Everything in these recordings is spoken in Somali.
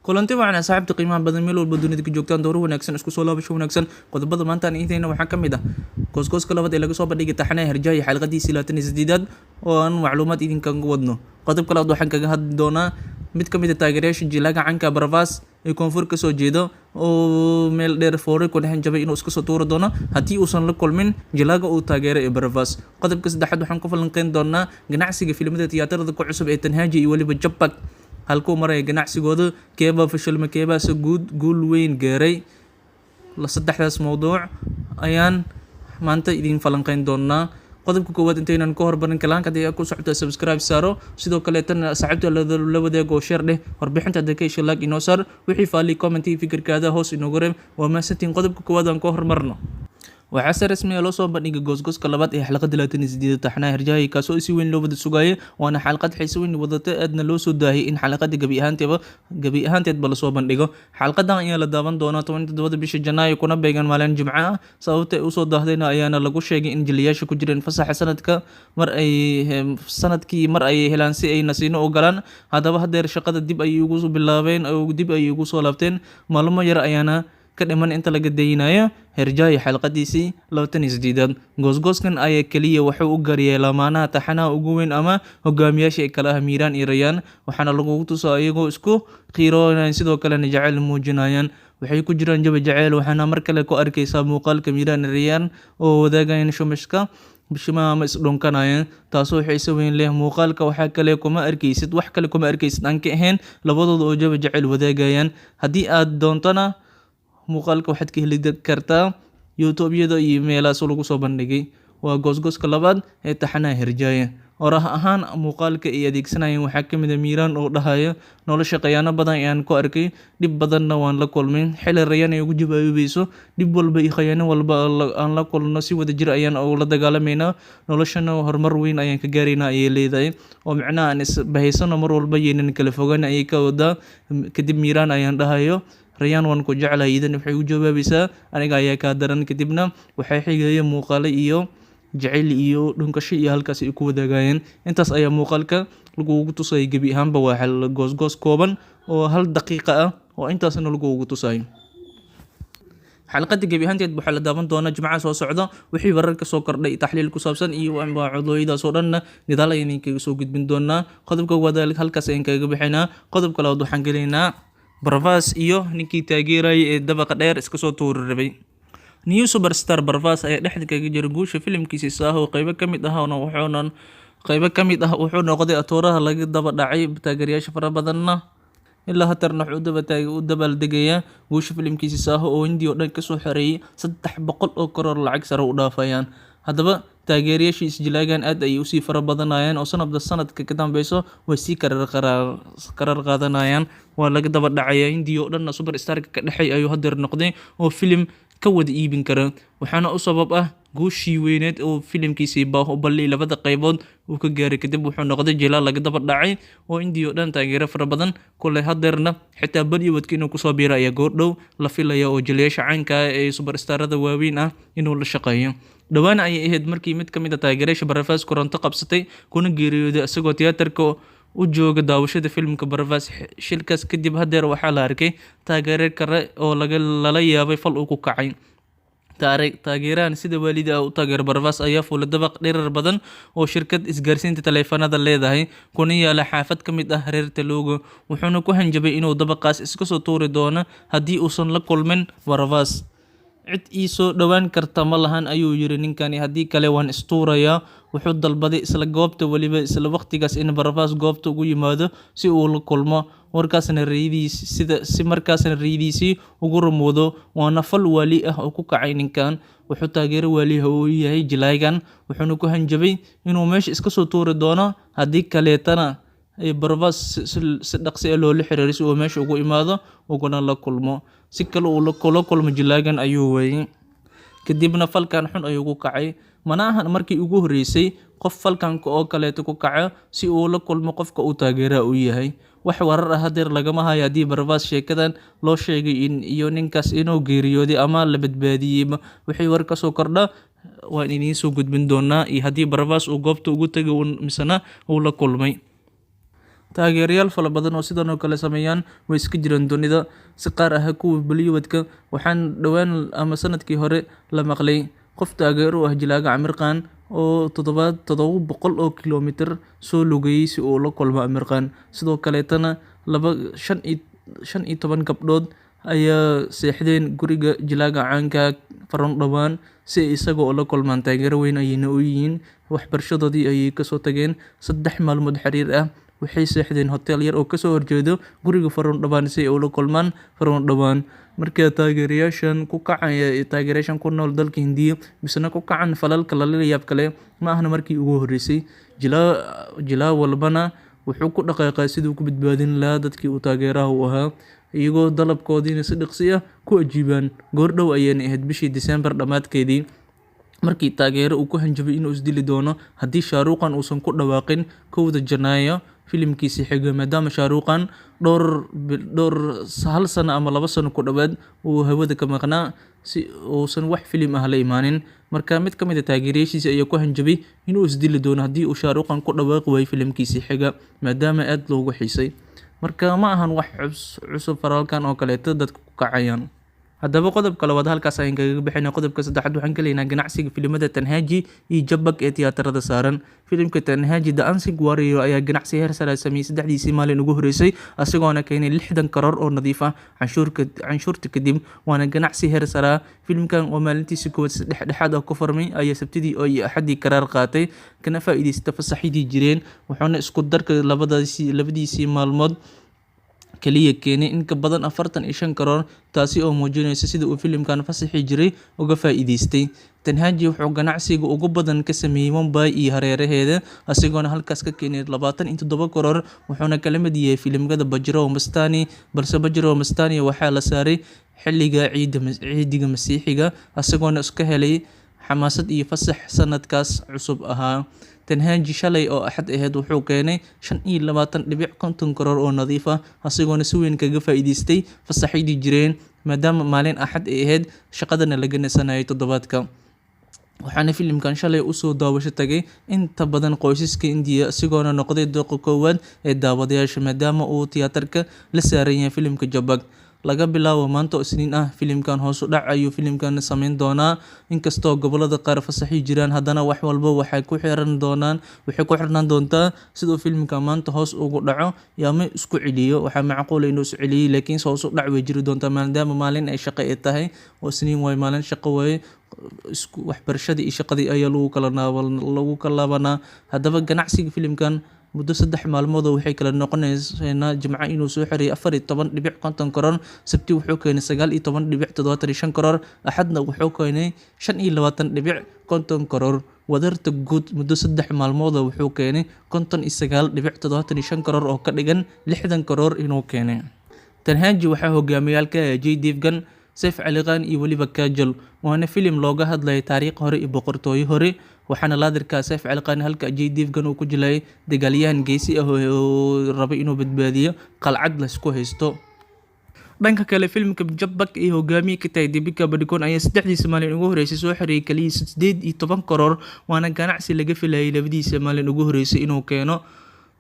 Kulanti wacan, asxaabta qiimaha badan, meel walba dunida ka joogtaan. Dooro wanaagsan, isku soo laabasho wanaagsan. Qodobada maanta aan intayna waxaa ka mid ah goosgooska labaad ee laga soo bandhigay taxanaha Herjaaya, xalqadiisii 28aad oo aan macluumaad idinkaga wadno. Qodobka labaad waxaan kaga hadli doonaa mid ka mid a taageerayaasha jilaaga canka Baravaas ee koonfur kasoo jeeda oo meel dheer foore ku dhex jabay inuu iska soo tuuri doono haddii uusan la kulmin jilaaga uu taageeray ee Baravaas. Qodobka saddexaad waxaan ku falanqeyn doonaa ganacsiga filimada tiyaatarada ku cusub ee Tanhaji iyo weliba Jabak, halkuu maraya ganacsigooda, keebaa fashilma, keebaase guud guul weyn gaaray. Saddexdaas mowduuc ayaan maanta idin falanqeyn doonaa. Qodobka koowaad intaynan ka horbarin, kalaanka haddii aad ku socota subscribe saaro, sidoo kaleetana asxaabta la wadaago oo share dheh. Warbixinta hadda ka hesha like inoo saar, wixii faali, comment iyo fikirkaada hoos inoogu reeb. Waa mahadsantiin. Qodobka koowaad aan ka hormarno. Waxaa si rasmi ah loo soo bandhigay goosgooska labaad ee xalqada 28aad taxanaha Herjaaya, kaasoo si weyn loo wada sugaayay, waana xalqad xiise weyn wadata, aadna loo soo daahiyay in xalqada gebi ahaanteedba lasoo bandhigo. Xalqadan ayaa la daawan doonaa 17da bisha Janaayo, kuna beegan maalin Jimco ah. Sababta ay usoo daahdayna ayaana lagu sheegay in jiliyaasha ku jireen fasaxa sanadka, mar ay sanadkii mar ay helaan si ay nasiino u galaan. Haddaba haddeer shaqada dib ayay ugu bilaabeen oo dib ayay ugu soo laabteen. Maalmo yar ayaana ka dhiman inta laga daynayo Herjaaya xalqadiisii 28aad. Goosgooskan ayaa keliya wuxuu u gaariyay lamaanaha taxanaha ugu weyn ama hogaamiyaasha ee kala ah Miiraan iyo Rayaan, waxaana lagu tusaa iyagoo isku qiiroonayan, sidoo kalena jacayl muujinayaan. Waxay ku jiraan jawi jacayl, waxaana mar kale ku arkaysaa muuqaalka Miiraan iyo Rayaan oo wadaagayaan shumishka bishimaha ama isdhunkanayaan, taasoo xiise weyn leh. Muuqaalka waxaa kale kuma arkaysid, wax kale kuma arkaysid aan ka ahayn labadooda oo jawi jacayl wadaagayaan. Haddii aad doontona, muuqaalka waxaad ka heli kartaa YouTube-yada iyo meelahaas lagu soo bandhigay. Waa goosgooska labaad ee taxanaha Herjaaya. Oraah ahaan muuqaalka ay adeegsanayeen waxaa ka mid ah Miiraan oo dhahaya: "Nolosha khiyaano badan ayaan ku arkay, dhib badanna waan la kulmay." Xilli Rayaan ay ugu jawaabayso: "Dhib walba iyo khiyaano walba aan la kulno, si wadajir ayaan ula dagaalameynaa, noloshana horumar weyn ayaan ka gaaraynaa," ayay leedahay, oo micnaha aan isbahaysano mar walba, yaynan kala fogaan ayay ka wadaa. Kadib Miiraan ayaan dhahayo: "Rayaan, waan ku jeclahay." Idan waxay u jawaabaysaa: "Aniga ayaa kaa daran." Kadibna waxay xigaya muuqaalo iyo jacayl iyo dhunkasho iyo halkaas ay ku wadaagayeen. Intaas ayaa muuqaalka lagugu tusayay. Gebi ahaanba waa hal goosgoos kooban oo hal daqiiqa ah oo intaasna lagugu tusayo. Xalqada gebi ahaanteed waxaa la daawan doonaa Jimcaha soo socda. Wixii warar ka soo kordhay, taxliil ku saabsan iyo codooyadaas oo dhanna gadaal ayaan idinkaga soo gudbin doonaa. Qodobka koowaad halkaas ayaan kaga bixinaa. Qodobka labaad waxaan gelaynaa Baravaas iyo ninkii taageerayay ee dabaqa dheer iska soo tuuri rabay. New superstar Baravaas ayaa dhexda kaga jira guusha filimkiisa Saaho. Qaybo ka mid ahna wuxuuna qaybo ka mid ah wuxuu noqday atooraha laga daba dhacay, taageerayaasha fara badanna ilaa hatarna wuxuu u dabaaldegayaa guusha filimkiisa Saaho oo Hindi oo dhan kasoo xoreeyay 300 oo karoor lacag sare u dhaafayaan. Haddaba taageerayaashii isjilaagan aad ayay usii fara badanayaan oo sanadba sanadka ka dambeyso way sii karar qaadanayaan. Waa laga daba dhacaya. Hindi oo dhanna superstarka ka dhexay ayuu hadeer noqday oo filim ka wada iibin kara, waxaana u sabab ah guushii weyneed oo filimkiisii Baahubali labada qaybood uu ka gaaray. Kadib wuxuu noqday jilaal laga daba dhacay oo Indiya oo dhan taageero fara badan kule. Hadeerna xitaa Bollywoodka inuu kusoo biiro ayaa goordhow la filaya oo jilayaasha caanka ah ee superstarada waaweyn ah inuu la shaqeeyo. Dhowaan ayay ahayd markii mid ka mid a taageerayaasha Baravaas koronto qabsatay kuna geeriyooday isagoo tiyaatarka u jooga daawashada filimka Baravaas. Shilkaas kadib hadeer waxaa la arkay taageere kale oo lala yaabay fal uu ku kacay. Taageerahan sida waalida ah u taageero Baravaas ayaa fuulay dabaq dhirar badan oo shirkad isgaarsiinta taleefanada leedahay, kuna yaala xaafad ka mid ah reer Telugu, wuxuuna ku hanjabay inuu dabaqaas iska soo tuuri doono haddii uusan la kulmin Baravaas. "Cid ii soo dhowaan karta ma lahan," ayuu yiri ninkani, "haddii kale waan istuurayaa." Wuxuu dalbaday isla goobta, weliba isla waqtigaas, in Baravaas goobta ugu yimaado si uu la kulmo, warkaasna riyadiis sida si markaasna riyadiisii ugu rumowdo. Waana fal waali ah oo ku kacay ninkan. Wuxuu taageero waaliha uu yahay jilaygan, wuxuuna ku hanjabay inuu meesha iska soo tuuri doono haddii kaleetana ay Baravaas si dhaqsi ah loola xiriiro si uu meesha ugu imaado uguna la kulmo. Si kale uu kula kulmo jilaagan ayuu waayay, kadibna falkan xun ayuu ku kacay. Mana ahan markii ugu horreysay qof falkan oo kaleeto ku kaco si uu la kulmo qofka uu taageeraha u yahay. Wax warar ah hadeer lagama hayo haddii Baravaas sheekadan loo sheegay in iyo ninkaas inuu geeriyooday ama la badbaadiyeyba. Wixii war kasoo kordha waan idiin soo gudbin doonaa iyo haddii Baravaas uu goobta ugu tegay misena uu la kulmay. Taageerayaal fara badan oo sidan oo kale sameeyaan way iska jiraan dunida, si qaar ah kuwa Bollywood-ka. Waxaan dhowaan ama sanadkii hore la maqlay qof taageero u ah jilaaga Aamir Khan oo 700 oo kiiloomitir soo lugeeyay si uu ula kulmo Aamir Khan. Sidoo kaleetana 15 gabdhood ayaa seexdeen guriga jilaaga caanka Varun Dhawan si ay isaga ula kulmaan. Taageero weyn ayayna u yihiin. Waxbarashadoodii ayay kasoo tageen 3 maalmood xiriir ah. Waxay seexdeen hotel yar oo kasoo horjeedo guriga Varun Dhawan si ay ula kulmaan Varun Dhawan. Marka taageerayaashan ku kacaya, taageerayaashan ku nool dalka Hindiya misena ku kacan falalka lala yaab kale, ma ahna markii ugu horreysay. Jilaa walbana wuxuu ku dhaqaaqaa siduu ku badbaadin lahaa dadkii uu taageeraha u ahaa, iyagoo dalabkoodiina si dhaqsi ah ku ajiibaan. Goordhow ayayna ahayd bishii December dhammaadkeedii markii taageero uu ku hanjabay inuu isdili doono haddii Shah Rukh Khan uusan ku dhawaaqin 1da Janaayo filimkiisii xiga, maadaama Shah Rukh Khan dhowr hal sano ama 2 sano ku dhowaad uu hawada ka maqnaa si uusan wax filim ah la imaanin. Marka mid ka mid ah taageerayaashiisa ayaa ku hanjabay inuu isdili doono haddii uu Shah Rukh Khan ku dhawaaqi waayo filimkiisii xiga, maadaama aad loogu xiisay. Marka ma ahan wax cusub falalkan oo kaleeto dadka ku kacayaan. Haddaba qodobka labaad halkaas ayaan kaga bixinay. Qodobka saddexaad waxaan gelaynaa ganacsiga filimada Tanhaji iyo Jabak ee tiyaatarada saaran. Filimka Tanhaji: The Unsung Warrior ayaa ganacsi heer sare sameeyey saddexdiisii maalin ugu horreysay, asigoona keenay 60 karoor oo nadiif ah canshuurta kadib, waana ganacsi heer sare ah. Filimkan oo maalintiisii koowaad si dhexdhexaad ah ku furmay ayaa Sabtidii oo iyo Axaddii karaar qaatay, kana faa'iidaystay fasaxidii jireen, wuxuuna isku darka labadiisii maalmood kaliya keenay in ka badan 45 karoor, taasi oo muujinaysa sida uu filimkan fasaxii jiray uga faa'iidaystay. Tanhaji wuxuu ganacsiga ugu badan ka sameeyey Mumbai iyo hareeraheeda, asigoona halkaas ka keenay 27 karoor, wuxuuna kala mid yahay filimada Bajirao Mastani, balse Bajirao Mastani waxaa la saaray xilliga ciidiga Masiixiga, asigoona iska helay xamaasad iyo fasax sanadkaas cusub ahaa. Tanhaji shalay oo Axad ahayd wuxuu keenay 25.50 karoor oo nadiif ah, asigoona si weyn kaga faa'iidaystay fasaxidii jireen, maadaama maalin Axad ay ahayd, shaqadana laga nasanayo toddobaadka. Waxaana filimkan shalay usoo daawasho tagay inta badan qoysaska Indiya, isagoona noqday dooqa koowaad ee daawadayaasha, maadaama uu tiyaatarka la saaran yahay filimka Jabak. Laga bilaabo maanta oo Isniin ah, filimkan hoos u dhac ayuu filimkan sameyn doonaa. Inkastoo gobolada qaar fasaxi jiraan, haddana wax walba waxay ku xirnaan doontaa siduu filimka maanta hoos ugu dhaco iyo ama isku celiyo. Waxaa macquul ah inuu is celiyey, laakiin hoos u dhac way jiri doontaa, maadaama maalin ay shaqo ay tahay oo Isniin waaye, maalin shaqo waaye. Isku waxbarashadii iyo shaqadii ayaa lagu kala laabanaa. Haddaba ganacsiga filimkan muddo 3 maalmood oo waxay kala noqonaysaa: Jimco inuu soo xiriyay 14.50 karoor, Sabti wuxuu keenay 19.75 karoor, Axadna wuxuu keenay 25.50 karoor. Wadarta guud muddo 3 maalmood wuxuu keenay 59.75 karoor, oo ka dhigan 60 karoor inuu keenay. Tanhaji waxaa hogaamiyaal ka ah Ajay Devgan, Saif Ali Khan iyo weliba Kajol, waana filim looga hadlayay taariikh hore iyo boqortooyo hore. Waxaana laadirkaa Saif Ali Khan, halka Ajay Devgan uu ku jilayay dagaalyahan geesi ah oo rabay inuu badbaadiyo qalcad laysku haysto. Dhanka kale, filimka Jabak ee hogaamiye ka tahay Deepika Padukone ayaa saddexdiisa maalin ugu horeysay soo xareeyay kaliya 18 karoor, waana ganacsi laga filayay labadiisa maalin ugu horeysay inuu keeno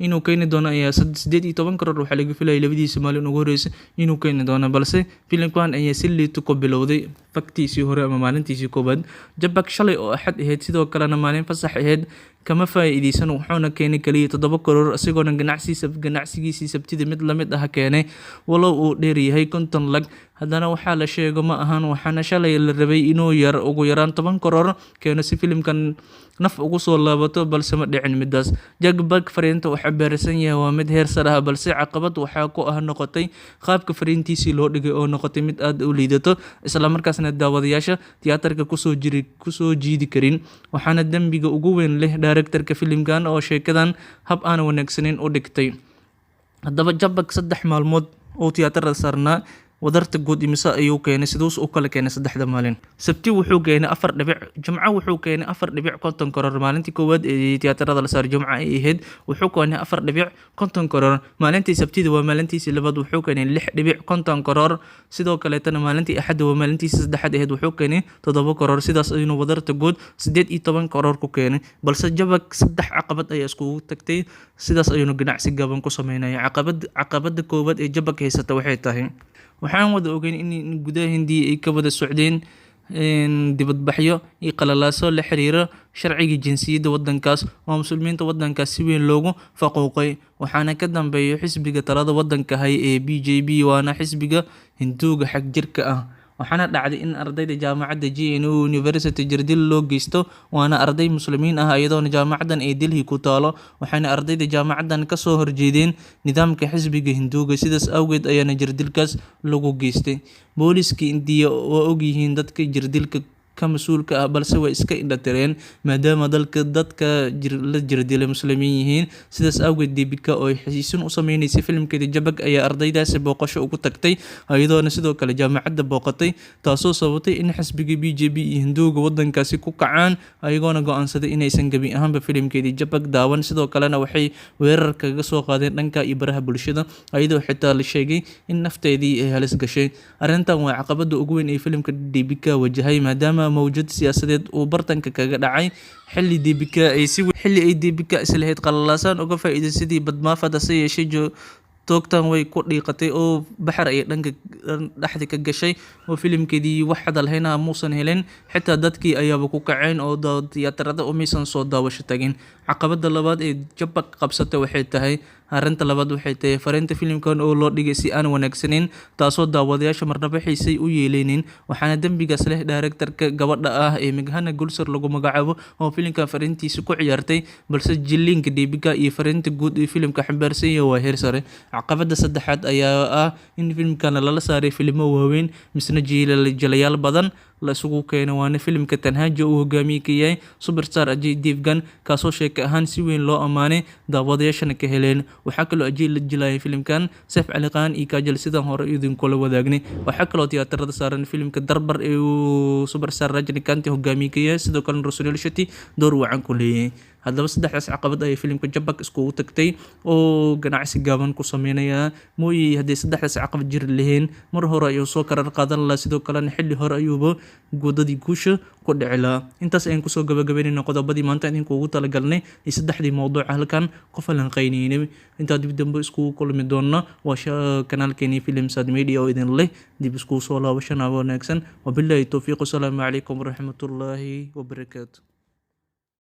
inuu keeni doono. Ayaa 18 karoor waxaa laga filayay labadiisa maalin ugu horeysay inuu keeni doono, balse filimkan ayaa si liito ku bilowday faktiisii hore ama maalintiisii koowaad. Jabak shalay oo Axad ahayd, sidoo kalena maalin fasax ahayd, kama faa'iideysan, wuxuuna keenay kaliya 7 karoor, isagoona ganacsigiisii Sabtida mid lamid ah keenay, walow uu dheer yahay 50 lakh. Haddana waxaa la sheego ma ahan, waxaana shalay la rabay inuu yar ugu yaraan 10 karoor keeno si filimkan naf ugu soo laabato, balse ma dhicin midaas. Jagbag fariinta uu xambaarsan yahay waa mid heer sare ah, balse caqabad waxaa ku ah noqotay qaabka fariintiisii loo dhigay oo noqotay mid aad u liidato, isla markaasna daawadayaasha tiyaatarka kusoo jiidi karin. Waxaana dembiga ugu weyn leh directorka filimkan oo sheekadan hab aan wanaagsaneyn u dhigtay. Haddaba Jabak 3 maalmood oo tiyaatarada saarnaa Wadarta guud imise ayuu keenay? Siduus u kala keenay saddexda maalin? Sabti wuxuu keenay 4 dhibic, Jumco wuxuu keenay 4.50 koror. Maalintii koowaad ee tiyaatarada la saaray Jumco ay ahayd wuxuu keenay 4.50 koror. Maalintii Sabtida waa maalintiisii labaad wuxuu keenay 6.50 koror. Sidoo kaleetana maalintii Axadda waa maalintiisii saddexaad ahayd wuxuu keenay 7 koror. Sidaas ayuuna wadarta guud 18 koror ku keenay. Balse Jabak saddex caqabad ayaa iskugu tagtay, sidaas ayuuna ganacsi gaban ku sameynaya. Caqabada koowaad ee Jabak haysata waxay tahay, waxaan wada ogeyn in gudaha Hindiya ay ka wada socdeen dibadbaxyo iyo qalalaaso la xiriira sharciga jinsiyadda waddankaas oo muslimiinta waddankaas si weyn loogu faquuqay. Waxaana ka dambeeya xisbiga talada waddanka hay ee BJP, waana xisbiga Hinduuga xag jirka ah. Waxaana dhacday in ardayda jaamacadda JNU University jirdil loo geysto, waana arday muslimiin ah, iyadoona jaamacaddan ay Delhi ku taalo. Waxaana ardayda jaamacaddan kasoo horjeedeen nidaamka xisbiga Hinduuga, sidaas awgeed ayaana jirdilkaas lagu geystay. Booliiska Indiya waa ogyihiin dadka jirdilka ka mas-uulka ah, balse way iska indhatireen maadaama dalka dadka la jirdilay muslimiin yihiin. Sidaas awgeed Deepika oo ay xayeysiin u sameyneysay filimkeeda Jabak ayaa ardaydaasi booqasho ugu tagtay, iyadoona sidoo kale jaamacadda booqatay, taasoo sababtay in xisbiga BJP iyo Hinduuga waddankaasi ku kacaan, ayagoona go-aansaday inaysan gebi ahaanba filimkeedii Jabak daawan. Sidoo kalena waxay weerar kaga soo qaadeen dhanka iyo baraha bulshada, iyadoo xitaa la sheegay in nafteedii ay halis gashay. Arrintan waa caqabada ugu weyn ee filimka Deepika wajahay, maadaama mawjad siyaasadeed uu bartanka kaga dhacay xilli Deepika ay si xilli ay Deepika islahayd qalalaasaan uga faa'iiday sidii Padmaavat. Hase yeeshee toogtan way ku dhiiqatay oo baxar ay dhanka dhexda ka gashay oo filimkeedii wax hadal hayna muusan helin. Xitaa dadkii ayaaba ku kaceen oo tiyaatarada umaysan soo daawasho tagin. Caqabada labaad ee Jabak qabsatay waxay tahay, arrinta labaad waxay tahay fariinta filimkan oo loo dhigay si aan wanaagsaneyn, taasoo daawadayaasha marnaba xiisay u yeeleynin. Waxaana dembigaas leh directorka gabadha ah ee Meghana Gulzar lagu magacaabo oo filimkan fariintiisa ku ciyaartay, balse jiliinka Deepika iyo fariinta guud ee filimka xambaarsan yahay waa heer sare. Caqabada saddexaad ayaa ah in filimkan lala saaray filimo waaweyn misna jilayaal badan la isugu keenay, waana filimka Tanhaji uu hogaamiye ka yahay superstar Ajay Devgan, kaasoo sheeko ahaan si weyn loo ammaanay, daawadayaashana ka heleen. Waxaa kaloo Ajay la jilayay filimkan Saif Ali Khan iyo Kajal, sidaan hore idinkula wadaagnay. Waxaa kaloo tiyaatarada saaran filimka Darbar ee uu superstar Rajinikanth hogaamiye ka yahay, sidoo kalena Sunil Shetty door wacan ku leeyahay. Haddaba saddexdaas caqabad ayay filimka Jabak iskugu tagtay oo ganacsi gaaban ku sameynaya. Mooyi haddii saddexdaas caqabad jiri lahayn, mar hore ayuu soo karar qaadan lahaa, sidoo kalena xilli hore ayuuba wadadii guusha ku dhici lahaa. Intaas ayaan kusoo gabagabeynayna qodobadii maanta idinkuugu talagalnay iyo saddexdii mowduuc halkan ku falanqeynaynay. Intaa dib dambe iskugu kulmi doona, waa kanaalkeeni Filmsad Media oo idin leh dib iskugu soo laabashana wanaagsan. Wabilaahi towfiiq, wasalaamu calaykum waraxmatullaahi wabarakaatu.